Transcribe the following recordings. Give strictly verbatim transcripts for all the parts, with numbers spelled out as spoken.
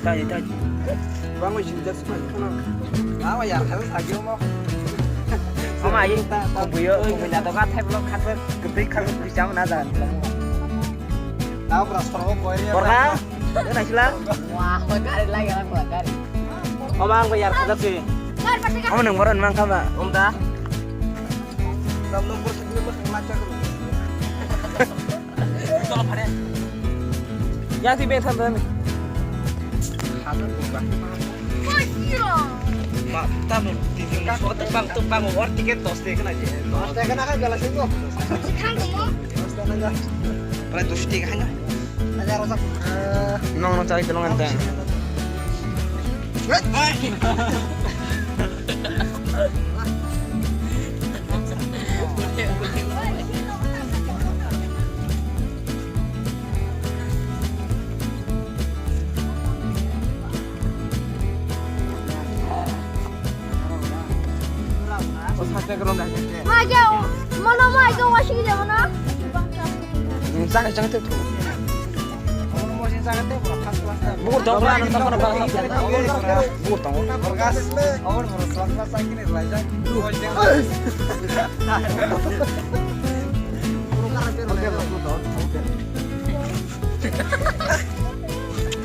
Taji, taji. Bang wi sinjak sma khana. Awa yar khana sagyo mo. Ama aji kubuyo, kubuya to ka thai blok khat, kebri khat, kebri cham na jagan. Tao bra sorgo koi. Borha, naisila. Wah, gari lagi orang gua gari. Oma ang yar khajak si. Ama nung boron mang khama. Om da. Nam nung bor sini bor sini lacak. Yang si beng san san. Ma, tamo, tibing so tebang tebang or tiket dos de kena je. Dos de kena kan gala singko. Prai dos de kena. Nong nong cai telong ante. Mai ke, mono mai ke washing de mono. Chang chang te. Bukur tong, bukur tong. Bukur tong.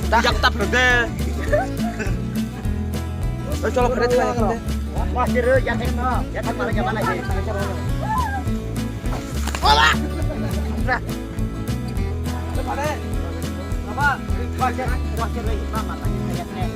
Jak tap de. Oi, cholo, kare thai. Wah, sir, ya thek no. Ya thek mara ke mana ke. Wala. Baba, wah, sir, wah, sir, mama, ya thek.